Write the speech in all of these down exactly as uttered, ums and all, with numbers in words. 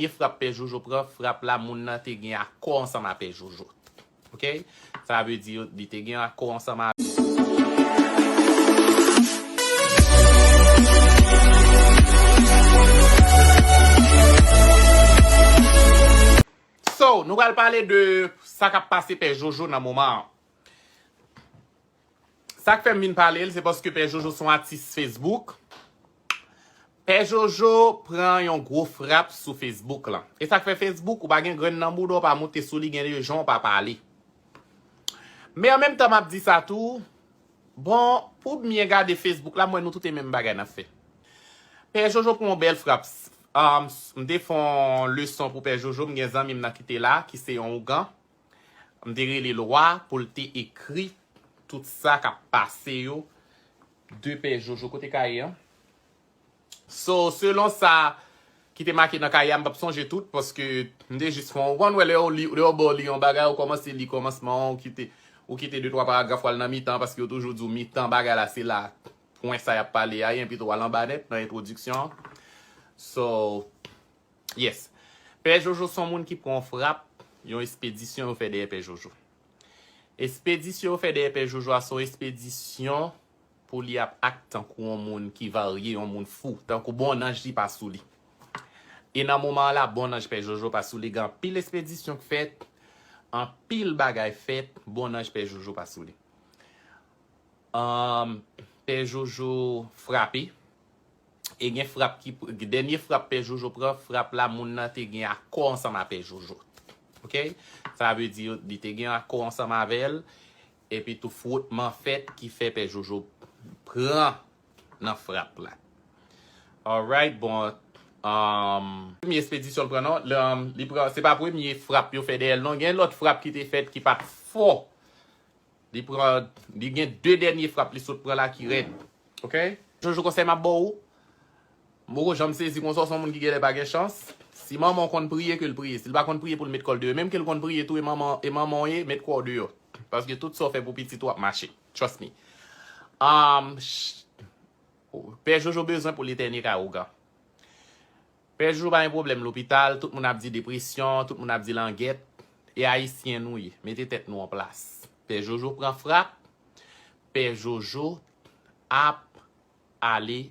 Premye frap Pè Jojo pran, frap la, moun nan te gen akò ansanm a Pè Jojo. Ok? Sa vle di li te gen akò ansanm a. So, nou pral pale de sa k ap pase Pè Jojo nan moman an. Sa k fè m vin pale l, se paske Pè Jojo se yon atis Facebook. Pè Jojo pran yon gwo frap sou Facebook lan. E sa k fè Facebook, ou pa gen grenn nan bouda, w pa moute sou li, gen de jan w pa pale. Men an menm tan, m ap di sa tou, bon, pou byen gade Facebook la, m wè nou tout e menm bagay n ap fè. Pè Jojo pran yon bèl frap. Um, m te fè yon leson pou Pè Jojo, m gen zanmi m nan ki te la, ki se yon ougan. M te rele l wa pou l te ekri tout sa k ap pase yo de Pè Jojo. Kote kaye an? So, selon sa ki te make nan kaye a, m p ap sonje tout, paske m te jis fè yon, ou konn wè lè yo li, lè yo ba w li yon bagay, ou kòmanse li kòmansman an, ou kite, ou kite de twa paragraf, w al nan mitan, paske yo toujou di w mitan bagay la, se la pwen sa y ap pale a ye, pito w al anba nèt nan entwodiksyon an. So, yes. Pè Jojo se yon moun ki pran yon frap, yon espedisyon yo fè dèyè Pè Jojo. Espedisyon yo fè dèyè Pè Jojo a se yon espedisyon pou li ap ak tankou yon moun ki varye, yon moun fou, tankou bon nanj li pa sou li. E nan moman an la, bon nanj Pè Jojo pa sou li, gen anpil espedisyon k fèt, anpil bagay fèt, bon nanj Pè Jojo pa sou li. Um, Pè Jojo frape. E gen frap ki, dènye frap Pè Jojo pran, frap la, moun nan te gen akò ansanm a Pè Jojo. Ok? Sa vle di li te gen akò ansanm avè l, epi tou frotman fèt ki fè Pè Jojo pran nan frap la. Alright, bon, um, premye espedisyon l pran non, li, um, li pran, se pa premye frap yo fè dèyè l non, gen lòt frap ki te fèt ki pa t fò. Li pran, li gen de dènye frap li sot pran la ki rèd. Ok? Jojo konsèy m ap ba w. M poko janm sezi konsa, w se yon moun ki genlè pa gen chans. Si manman w konn priye, ke l priye. Si l pa konn priye, pou l met kò l deyò. Menm ke l konn priye tou, e manman, e manman w ye, met kò w deyò. Paske tout sa w fè pou pitit ou ap mache. Trust me. Um, ch-, Pè Jojo bezwen pou l etène kay ougan. Pè Jojo pa gen pwoblèm lopital, tout moun ap di depresyon, tout moun ap di langèt. E ayisyen nou ye, mete tèt nou an plas. Pè Jojo pran frap, Pè Jojo ap ale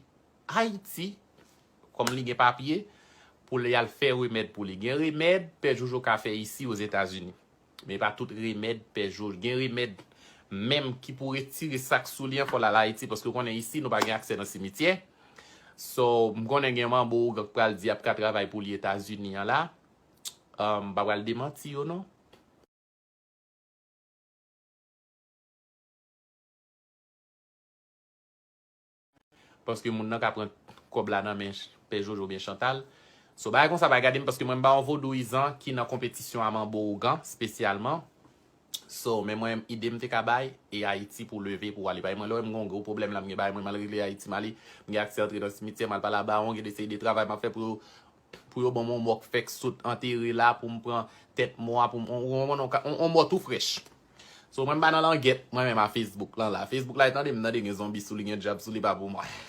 Ayiti, kòm li gen papye, pou li al fè remèd pou li. Gen remèd Pè Jojo ka fè isi Ozetazini. Men pa tout remèd Pè Jojo. Gen remèd menm ki pou retire sa k sou li an, fò l al Ayiti, paske w konnen isi, nou pa gen aksè nan simityè. So, m konnen gen manbo ougan k pral di ap ka travay pou li Etazini an la. Um, m pa pral demanti yo, non. Paske moun nan ka pran kòb la nan men Ch-, Pè Jojo oubyen Chantal. So, bagay konsa pa gade m, paske mwen m pa yon vodouyizan ki nan konpetisyon a manbo ougan, espesyalman. So, men mwen, ide m te ka bay, e Ayiti pou leve, pou ale. Paske mwen, lè w wè m gen yon gwo pwoblèm la, m gen bagay mwen, m al regle Ayiti, m ale, m gen aksè antre nan simityè, m al pale a bawon, gen de seri de travay m ap fè pou yo, pou yo ban m yon mò k fèk sot antere la, pou m pran tèt mò a, pou m, on, on, on, on, on mò tou frèch. So, mwen, m pa nan langèt, mwen menm a Facebook lan la. Facebook la, e tande m tande gen zonbi sou li, gen dyab sou li, pa pou mwen.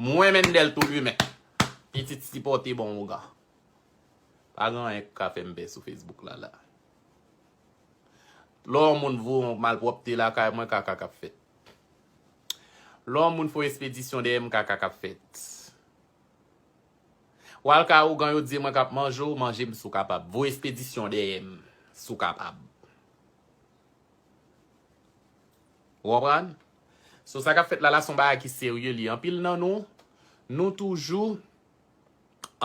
Mwen, Mendel tou imen. Pitit sipòte bon ougan. Pa gen anyen k ka fè m pè sou Facebook la, la. Lè yon moun voye yon malpwòpte lakay mwen, kaka k ap fèt. Lè yon moun fè yon espedisyon dèyè m, kaka k ap fèt. W al ka ougan yo di mwen k ap manje w, manje m si w kapab. Voye espedisyon dèyè m, si w kapab. Ou konprann? So, sa k ap fèt la, la, se yon bagay ki serye li. Anpil nan nou, nou toujou,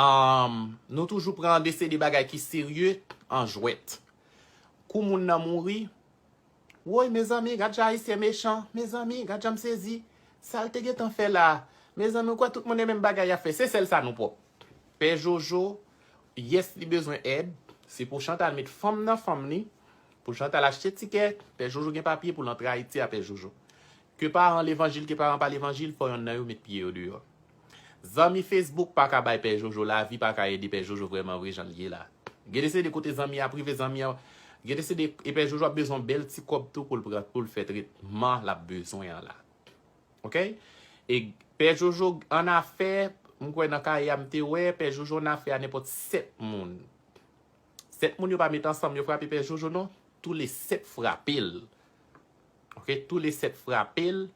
um, nou toujou pran de seri de bagay ki serye an jwèt. Kou moun nan mouri, woy, mezanmi, gad jan Ayisyen mechan, mezanmi, gad jan m sezi, sa l te gentan fè la, mezanmi, ou kwè tout moun e menm bagay y ap fè, se sèl sa nou pwòp. Pè Jojo, yes, li bezwen èd, se pou Chantal met fanm nan fanm li, pou Chantal achte tikè, Pè Jojo gen papye pou l antre Ayiti a Pè Jojo. Ke paran levanjil, ke paran pa levanjil, fò yonn nan yo met pye yo deyò. Zanmi Facebook pa ka bay Pè Jojo lavi, pa ka ede Pè Jojo vrèman vre jan l ye la. Gen de se de kote zanmi ap rive, zanmi an, gen de se de, e Pè Jojo ap bezwen yon bèl ti kòb tou pou l pran, pou l fè tretman l ap bezwen an la. Ok? E Pè Jojo an afè, M kwè nan kay a m te wè Pè Jojo nan afè a nenpòt sèt moun. Sèt moun yo pa met ansanm, yo frape Pè Jojo non. Tou le sèt frape l. Ok, tou le sèt frape l.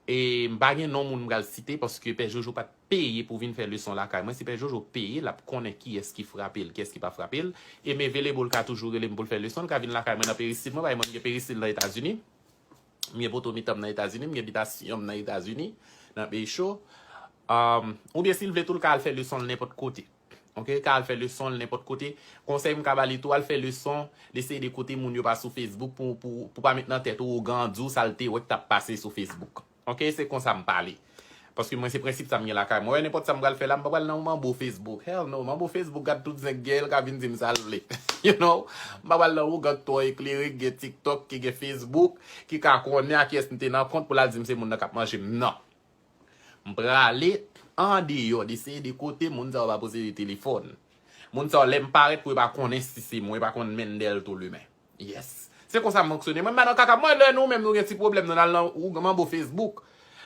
E m pa gen non moun m pral site paske Pè Jojo pa t peye pou vin fè leson lakay mwen. Si Pè Jojo peye, l ap konnen kiyès ki frape l, kiyès ki pa frape l. E m available, l ka toujou rele m pou l fè leson, l ka vin lakay mwen nan peristil mwen, paske mwen m gen peristil nan Etazini. M gen poto mitan m nan Etazini, m gen bitasyon m nan Etazini, nan peyi cho. Um, oubyen si l vle tou, l ka al fè leson l nenpòt kote. Ok, l ka al fè leson l nenpòt kote. Konsèy m ka ba li tou, al fè leson, l eseye de kote moun yo pa sou Facebook pou, pou, pou pa met nan tèt ou ougan di w sa l te wè k t ap pase sou Facebook. Ok, se konsa m pale. Paske mwen se prensip sa m gen lakay mwen. Wè nenpòt sa m pral fè la, m pa pral nan manbo Facebook. Hell no, manbo Facebook gad tout zen k gen, l ka vin di m sa l vle. You know? M pa pral nan ougan k twò eklere, k gen TikTok, ki gen Facebook, ki ka konnen a kiyès m te nan kont pou l al di m se moun nan k ap manje m. Non. M prale andeyò de seri de kote moun sa yo pa posede telefòn. Moun sa yo, lè m parèt pou yo pa konnen si se mwen, yo pa konn Mendel Tolumen. Yes. Se konsa m fonksyone. Mwen, m pa nan kaka. Mwen, lè nou menm nou gen ti pwoblèm, nou n al nan ou manbo Facebook.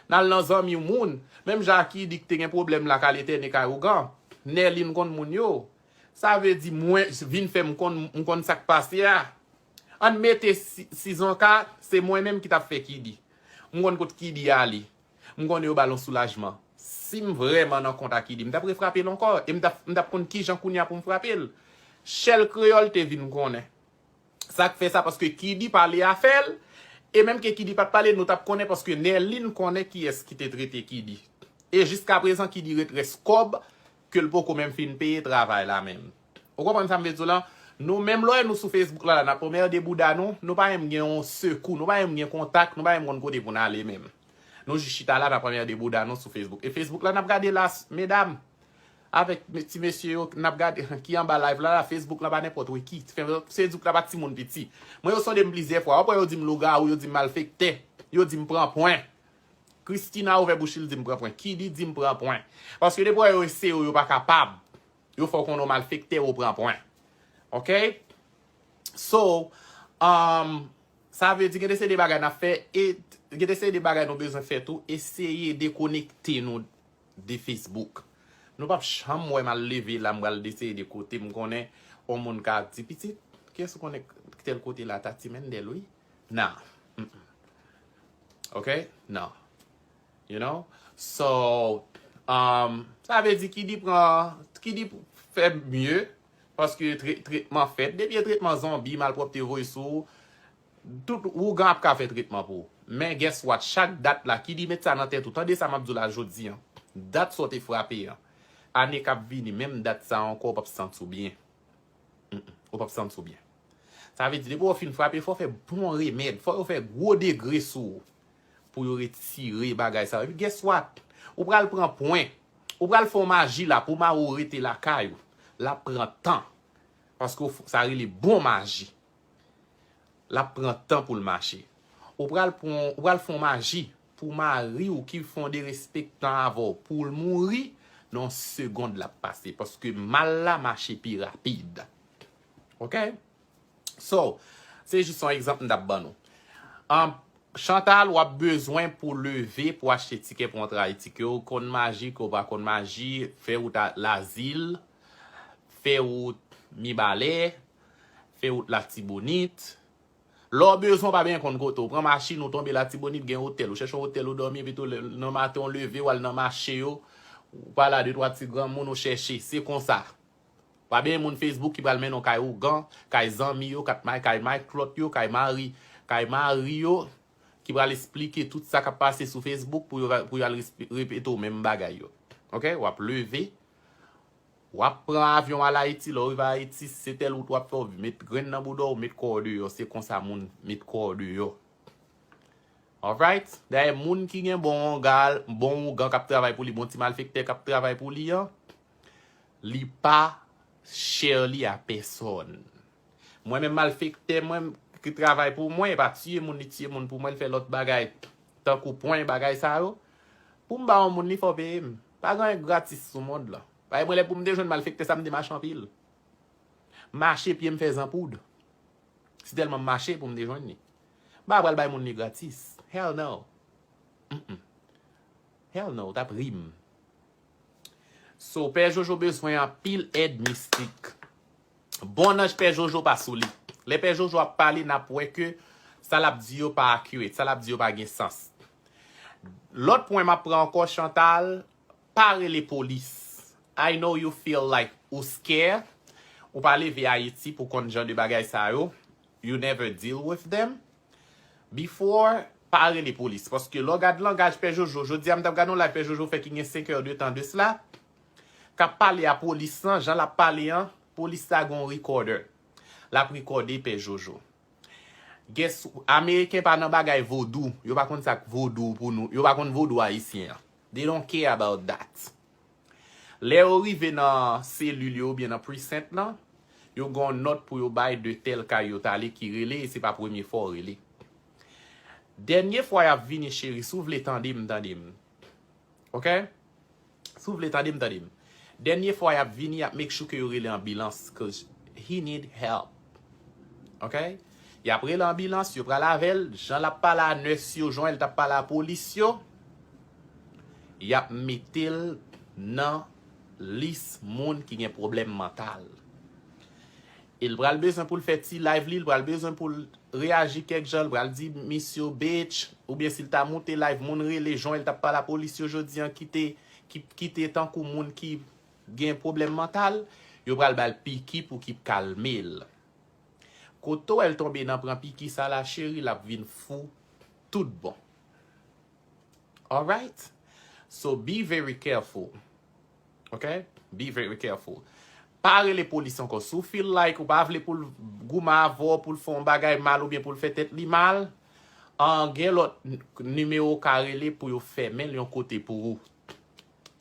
N al nan zanmi w moun. Menm jan Kidi ki te gen pwoblèm la k al entène kay ougan. Nèlin konn moun yo. Sa vle di mwen vin fè m konn, m konn sa k pase a. Ann mete si, si zonka, se mwen menm ki t ap fè Kidi. M konn kot Kidi ale. M konnen yo ba l yon soulajman. Si m vrèman nan kont a Kidi, m t ap refrape l ankò. E m t ap, m t ap konn kijan kounye a pou m frape l. Shell Kreyòl te vin konnen. Sa k fè sa, paske Kidi pale afè l. E menm ke Kidi pa t pale, nou t ap konnen paske Nèlin konnen kiyès ki te trete Kidi. E jiskaprezan, Kidi ret rès kòb ke l poko menm fin peye travay la menm. Ou konprann sa m vle di w lan? Nou menm lè nou sou Facebook la, la n ap anmède bouda nou, nou pa menm gen yon sekou, nou pa menm gen kontak, nou pa menm konn kote pou n ale menm. Nou jis chita la, n ap anmède bouda nou sou Facebook. E Facebook la n ap gade la, medam, avèk ti mesye yo n ap gade ki anba live la, la Facebook la pa nenpòt wi ki. Facebook la pa timoun piti. Mwen yo sonde m plizyè fwa, w ap wè yo di m lougawou, yo di m malfektè, yo di m pran pwen. Christina ouvè bouch li di m pran pwen. Kidi di m pran pwen. Paske depi w wè yo eseye w, yo pa kapab. Yo fè w konnen w malfektè, w pran pwen. Ok? So, um, sa vle di gen de seri de bagay n ap fè, e gen de seri de bagay nou bezwen fè tou, eseye dekonekte nou de Facebook. Nou p ap janm wè m al leve la, m pral eseye de kote m konnen yon moun ka di, pitit, kiyès ou konnen tèl kote la, Tati Mendel, wi. Nah. Mm-mm. Ok? Non. You know? So, um, sa vle di Kidi pran, Kidi fè mye, paske tre-, tretman fèt. Depi e tretman zonbi, malpwòpte voye sou ou, tout ougan ap ka fè tretman pou ou. Men guess what? Chak dat la, Kidi met sa nan tèt ou. Tande sa m ap di w la jodi an. Dat sa w te frape an. Ane k ap vini, menm dat sa ankò, w p ap santi w byen. Mm-mm. Ou p ap santi w byen. Sa vle di, depi w fin frape, fò w fè bon remèd. Fò yo fè gwo degre sou ou. Pou yo retire bagay sa yo. Epi guess what? Ou pral pran pwen. Ou pral fè yon maji la pou mari w rete lakay ou. L ap pran tan. Paske w f-, sa rele bon maji. L ap pran tan pou l mache. Ou pral pran, ou pral fè yon maji pou mari w ki fè yon derespektan avè w, pou l mouri, nan yon segond l ap pase. Paske mal la mache pi rapid. Ok? So, se jis yon egzanp m t ap ban nou. An, Chantal, w ap bezwen pou leve pou achte tikè pou antre Ayiti. Ke w konn maji, ke w pa konn maji, fè wout a Lazil, fè wout Mibalè, fè wout Latibonit. Lè w bezwen, w pa byen konn kote w. Pran machin ou tonbe Latibonit, gen otèl. Ou chèche yon otèl ou dòmi, epi tou le-, nan maten w leve, w al nan mache yo, ou pale a de twa ti granmoun ou chèche. Se konsa. Pa byen moun Facebook ki pral mennen w kay ougan, kay zanmi yo, kat may, kay may klòt yo, kay mari, kay mari yo, ki pral esplike tout sa k ap pase sou Facebook pou yo, pou yo al respe-, repete w menm bagay yo. Ok? W ap leve, w ap pran avyon al Ayiti, lè w rive Ayiti, si se tèl wout w ap fè, w met grenn nan bouda w, met kò w deyò, se konsa moun met kò w deyò. Alright? Dayè, moun ki gen bon ougan, bon ougan k ap travay pou li, bon ti malfektè k ap travay pou li an, li pa chè li a pèsòn. Mwen menm malfektè, mwen ki travay pou mwen, e pa tiye moun, li tiye moun pou mwen, li fè lòt bagay, tankou pwen, bagay sa yo. Pou m ba yon moun, li fò peye m. Pa gen anyen gratis sou mond lan. Paske mwen, lè pou m te jwenn malfektè sa, m te mache anpil. Mache pye m fè zanpoud. Si tèlman m mache pou m te jwenn li. M pa pral bay moun li gratis. Hell no. Mm-mm. Hell no, t ap ri m. So, Pè Jojo bezwen anpil èd mistik. Bon anj Pè Jojo pa sou li. Lè Pè Jojo ap pale, n ap wè ke sa l ap di yo pa accurate, sa l ap di yo pa gen sans. Lòt pwen m ap pran ankò, Chantal, pa rele polis. I know you feel like ou scare. Ou pa leve Ayiti pou konn jan de bagay sa yo. You never deal with them before. Pa rele polis. Paske lè w gad langaj Pè Jojo, jodi a m t ap gade yon live Pè Jojo fè ki gen senk è de tan de sila, k ap pale a polis lan, jan l ap pale an, polis la gen yon recorder. L ap rekòde Pè Jojo. Guess, Ameriken pa nan bagay vodou. Yo pa konn sa k vodou pou nou. Yo pa konn vodou ayisyen an. They don't care about that. Lè yo rive nan selil yo oubyen nan precinct lan, yo gen yon nòt pou yo bay de tèl kay yo t ale ki rele, e se pa premye fwa w rele. Dènye fwa y ap vini, cheri, si w vle tande m, tande m. Ok? Si w vle tande m, tande m. Dènye fwa y ap vini, y ap make sure ke yo rele anbilans, cause he need help. Ok? Y ap rele anbilans, yo pral avè l, jan l ap pale a nurse yo, jan l t ap pale a polis yo, y ap mete l nan lis moun ki gen pwoblèm mantal. E l pral bezwen pou l fè ti live li, l pral bezwen pou l reyaji kèk jan, l pral di miss yo bitch, oubyen si l ta moute live moun rele, jan l t ap pale a polis yo jodi an, ki te, ki, ki te tankou moun ki gen pwoblèm mantal, yo pral ba l piki pou ki kalme l. Kote w wè l tonbe nan pran piki sa la, cheri, l ap vin fou tout bon. Alright? So be very careful. Ok? Be very careful. Pa rele polis ankò. Si w feel like ou pa vle pou l goumen avè w, pou l fè yon bagay mal oubyen pou l fè tèt li mal, an, gen lòt n-, nimewo w ka rele pou yo fèmen l yon kote pou ou.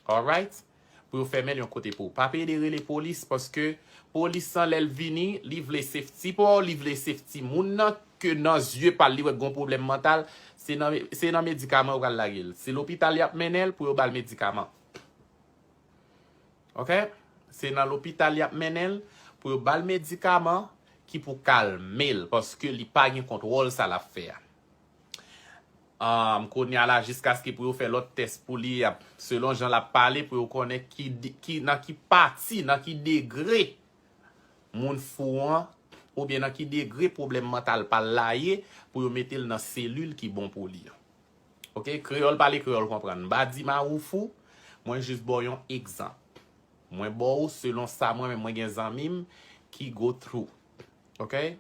Alright? Pou yo fèmen l yon kote pou ou. Pa pede rele polis, paske polis lan, lè l vini, li vle safety pa w, li vle safety moun nan, ke nan zye pa l, li wè gon pwoblèm mantal, se nan, se nan medikaman yo pral lage l. Se lopital y ap mennen l pou yo ba l medikaman. Ok? Se nan lopital y ap mennen l pou yo ba l medikaman ki pou kalme l, paske li pa gen kontwòl sa l ap fè a. Um, kounye a la, jiskaske pou yo fè lòt tès pou li, y ap, selon jan l ap pale, pou yo konnen ki, de- ki, nan ki pati, nan ki degre moun fou an, oubyen nan ki degre pwoblèm mantal pa l la ye, pou yo mete l nan selil ki bon pou li an. Ok? Kreyòl pale, kreyòl konprann. M pa di mari w fou, mwen jis ba w yon egzanp. Mwen ba w selon sa mwen menm mwen gen zanmi m ki go through. Ok?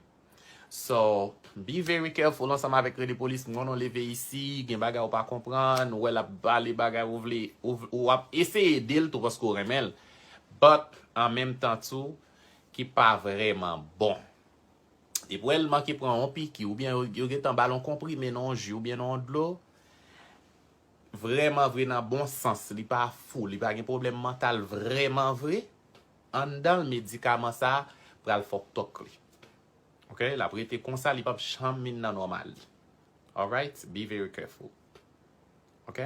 So, be very careful ansanm avèk rele polis. M konnen w leve isi, gen bagay ou pa konprann, ou wè l ap pale bagay ou vle, ou, ou ap eseye ede l tou paske w renmen l. But, an menm tan tou, ki pa vrèman bon. Depi w wè l manke pran yon piki, oubyen yo, yo gentan ba l yon konprime nan yon ji, oubyen nan yon dlo, vrèman vre nan bon sans, li pa fou, li pa gen pwoblèm mantal vrèman vre, anndan l medikaman sa a pral fòk tòk li. Ok? L ap rete konsa, li p ap janm vin nan nòmal li. Alright? Be very careful. Ok?